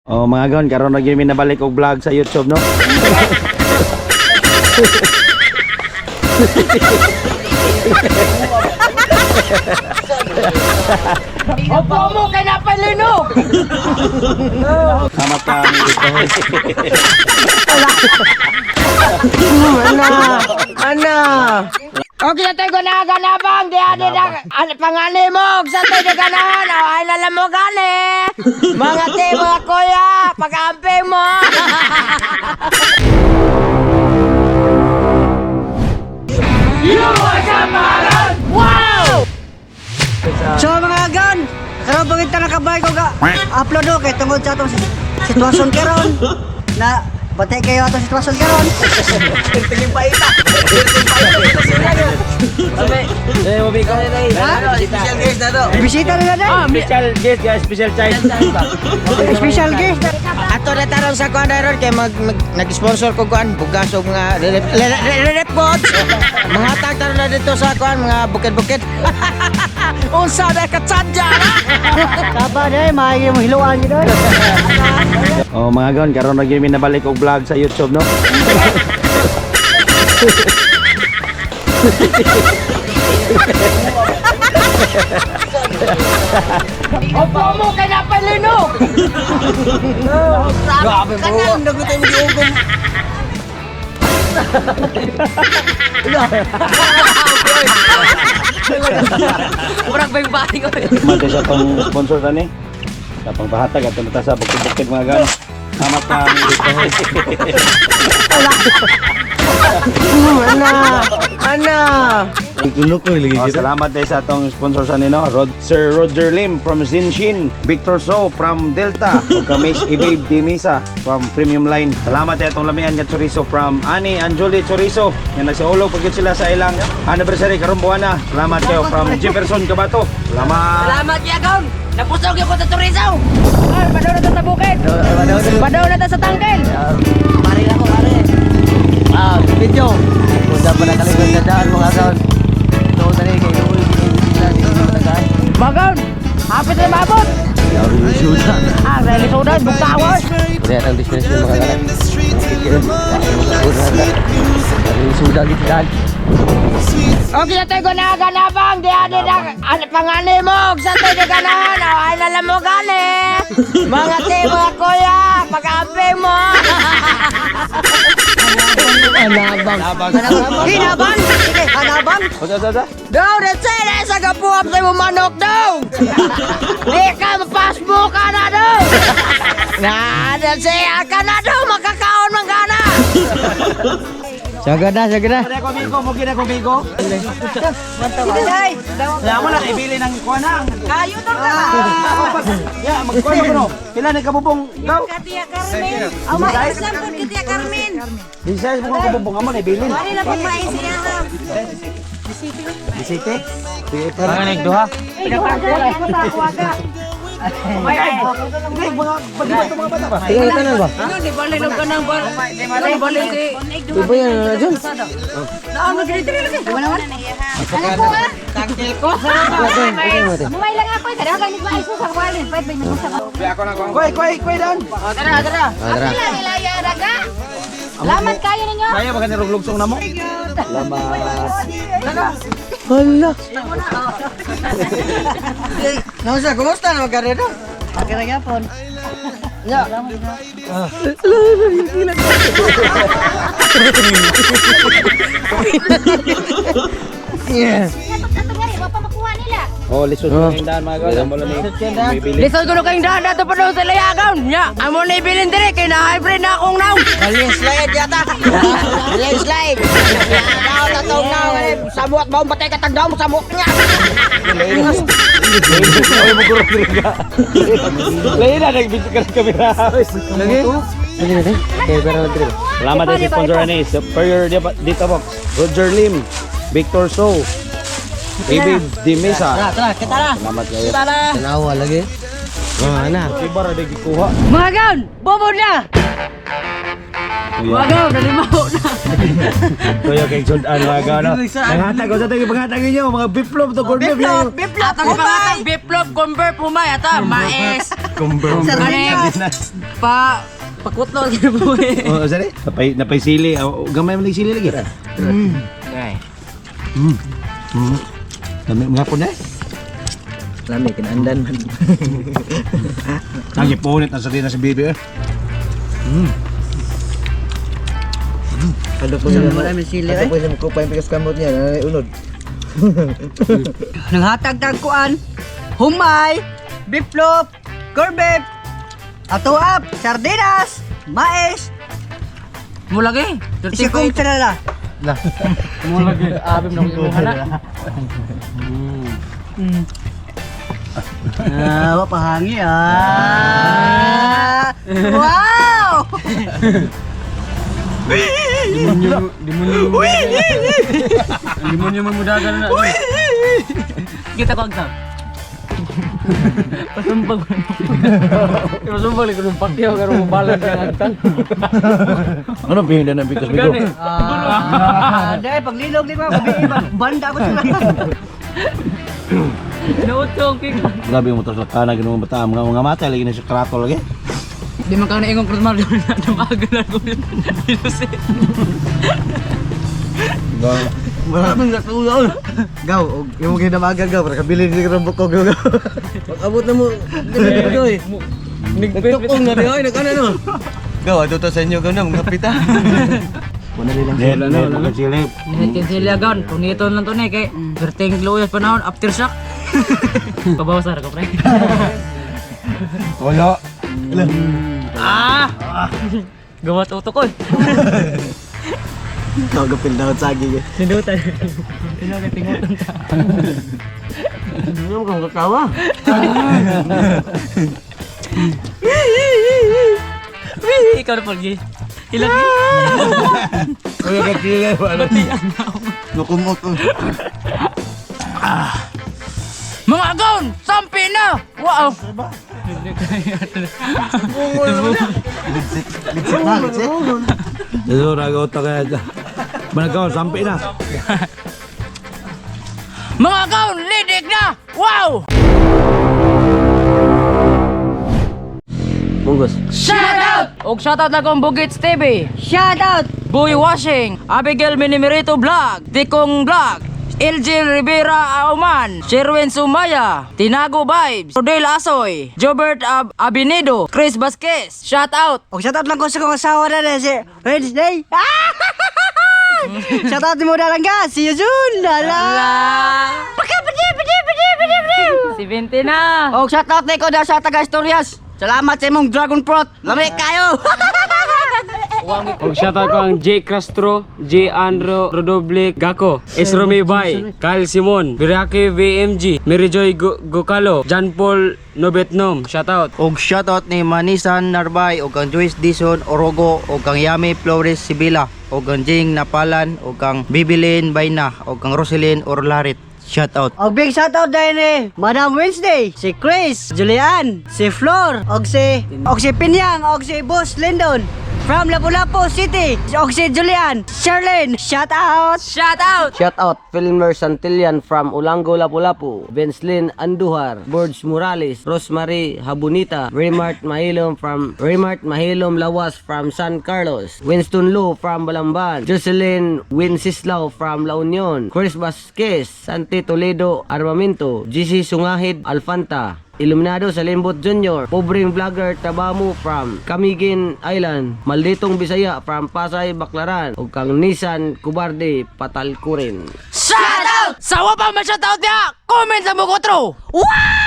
Oh, mga gon, karon na gyud mi nabalik og vlog sa YouTube, no? Opo mo kay napalinog. Salamat ka dito. Ana, ana. Okay na tayo na ganabang di ani na an, pangani mo sa tayo ganahan o ay nalam mo gani. Mga te, mga kuya, pag-amping mo. So mga gan, karon pagit ta nakabay ko ga upload do kay tungod sa atong sitwasyon karon na batay kayo atong sitwasyon karon. Eh, mo biko. Bisita na na. Special guest, guys, special child. Special guest. Ato na taron sa kuan ron kay mag nag-sponsor ko kuan bugas og mga relief goods. Mga tag taron na dito sa kuan mga bukid-bukid. Unsa na katsadya na? Kaba day maayo mo hiluan gid oy. Oh, mga gon, karon na gyud mi nabalik og vlog sa YouTube, no? Opo mo kay napalinog. Grabe mo. Kanang nagutay mo giugom. Murag bay bahay ko. Mate sa tong sponsor tani. Sa pangpahatag ato na ta sa bukid-bukid, mga gon. Salamat ka dito. Ana, ana. Oh, salamat din sa atong sponsor sa nino, Sir Roger Lim from Zinshin, Victor So from Delta, ug Kamis Ibabe Dimisa from Premium Line. Salamat din atong lamian nga chorizo from Ani and Julie Chorizo. Nga nagsaulog pag sila sa ilang anniversary karong buwana. Salamat kayo from Jefferson Cabato. Salamat. Salamat Yagon. Napusog yung ko sa chorizo. Ay, padaw na ta sa bukid. Padaw na ta sa tangkel. Pare ako, pare. Ah, video. Kung dapat nakaligod na daan mga kaon. Ito na rin kayo. Sila, Bagon. Hapit na maabot. Ah, relisudan, bugtawas. Kaya ang destination mga kaon. Suda gitu daan. Okay na tayo na ganabang di ani na an, pangani mo sa tayo ganahan o ay nalam mo gani. Mga te, mga kuya, pag-amping mo. Anabang. Hinaban. Sige, hanaban. Usa usa usa. Daw, that's it. Eh, sa gapuap sa imong manok daw. Di ka mapasmo ka na daw. Na, that's it. Ka na daw, makakaon man ka na. Saga na, saga na. Pare ako amigo, mo gina ko amigo. Day. Wala mo lang ibili ng kuan na. Kayo to ka. Ya, magkuan mo no. Pila ni kabubong daw? Katia Carmen. Oh, mais lang po Katia Carmen. Bisaya mo kabubong amo na ibilin. Wala lang pong mais siya ha. Bisite. Mga duha. Ay, mga pag-iba mga bata ba? Tingnan tanan ba? Di ba linog ka ng bar? Di ba si... Iba yan na dyan. Ano po ah? Tangkil ko. Mumay lang ako. Kada ka nito mais sa kwalin. Pwede ba nito sa Koy, koy, koy dan. O, tara, tara. Tara. Apila nila ya raga. Laman kayo ninyo. Kaya ba kanirog lugsong namo? Hala. Nausa, kumusta na magkarero? Okay ra gyapon. Ato nga rin, pa makuha nila. Oh, lisod oh. Yung daan mga guys. Amo lang ni bibili. Lisod ko na kayong daan nato pa doon sa layagaw. Nya, amo na ibilin dire kay na hybrid na akong naw. Landslide yata. Landslide. Daw tatong naw. Samuat mo patay ka tagdaw mo samuot niya. Ay, mo guro ka. Lain na nagbidyo ka ng kamera. Lagi. Lagi na Kaya pero lang Salamat din sa sponsor ni Superior Data Box, Roger Lim, Victor So, Baby Dimesa. Tara, tara, kita na. Salamat kayo. Tanawa lagi. Ah, ana. Iba ra di gikuha. Mga gaon, bobo na. Wagaw, nalimaw na. Kuya kay sudan mga gano. Nanghatag ko sa tayo panghatag ninyo mga biplop to corn beef. Biplop, biplop, Atang pangatag, biplop, convert, humay, ata, mais. Convert. Sardinas. Pa, pakutlo, ginabuhi. Oh, sorry. Napay napay sili. Oh, gamay man lang sili lagi. Okay. Dami mga po na. Lami kinaandan man. Ang ipunit ang sardinas sa bibi eh. Ano po siya? Wala may sili Ano eh. po siya makupa yung pikas kamot niya, nanay unod. Nanghatag tagkuan, humay, biplop, corned atuap, sardinas, mais, Mulagi. isa kong tanala. Abim na kong imuha na. Ah, wapahangi ah. Wow! Demonyo man mudagan na. Kita ko ang tao. Pasumbag. Pasumbag lagi kung pakyaw karon mo balan ka agtan. Ano pinda ng pikas bigo? Ah, dahil paglilog di ba banda ko sila. Nautong kik. Grabe mo to sa kana ginoo bata mga mga mata lagi na sa krato lagi. Di man ka na ingong cross mar na namagal na ko. Ilusi. Maraming natulog. Gaw, og yung ginamagan gaw, para kabili ni karon bukog gaw. Pag-abot na mo, dili oy. Nagtukong na di oy, nagano no. Gaw, ato to sa inyo gaw na mga pita. Wala nilang Net, net, mga sili. Nihit sila gan. Punito lang to ni kay perting luyas panahon aftershock. Pabaw sar ko pre. Toyo. Ah! Gawat utok ko. Kagapil na sagi. Sindutan. Sino tingutan ta. Ano mo kang katawa? Wee, ikaw na Polgi. Ilang Kuya kay sili wala. Nukumot. Mga agaw! Sampi na! Wow! Litsit na, litsit. Dito rago to kaya. Managaw sampi na. Mga agaw! Lidik na! Wow! Munggos. Shout out! Og shout out lang Bugits TV. Shout out! Boy Washing, Abigail Minimerito Vlog, Tikong Vlog, LG Rivera Auman, Sherwin Sumaya, Tinago Vibes, Rodel Asoy, Jobert Abinedo, Chris Vasquez. Shout out! Og shout out lang ko sa kong asawa na na si Wednesday. Ah! Shout out mo na lang ka. See you soon. Lala. Si 20 na! Og shout out ko na sa taga Istorias. Salamat sa imong dragon fruit. Lami kayo. Og shoutout ko ang J Castro, J Andro Rodoble Gako, S Rome Bay, Kyle Simon, Birake VMG, Mary Joy Gocalo, John Paul Nobetnom, shoutout. Og shoutout ni Manisan Narbay og kang Joyce Dison Orogo og kang Yami Flores Sibila og kang Jing Napalan og kang Bibilin Bayna og kang Roselyn Orlarit. Shoutout. Og big shout out dahil ni Madam Wednesday, si Chris, Julian, si Flor, og si Pinyang, og si Boss Lindon from Lapu-Lapu City, og si Julian, Charlene, shout out. Shout out! Shout out Filmer Santillan from Ulango, Lapu-Lapu, Benslin Andujar, Borge Morales, Rosemary Habunita, Raymart Mahilom from Raymart Mahilom Lawas from San Carlos, Winston Lu from Balamban, Jocelyn Wenceslao from La Union, Chris Vasquez, Santi Toledo Armamento, GC Sungahid Alfanta, Iluminado sa Limbot Jr., Pobreng Vlogger Tabamu from Camiguin Island, Malditong Bisaya from Pasay, Baclaran, ug kang Nissan Kubarde Patalkurin. Shout out! Sa wa pa man shout out niya, comment sa mo ko true. Wow!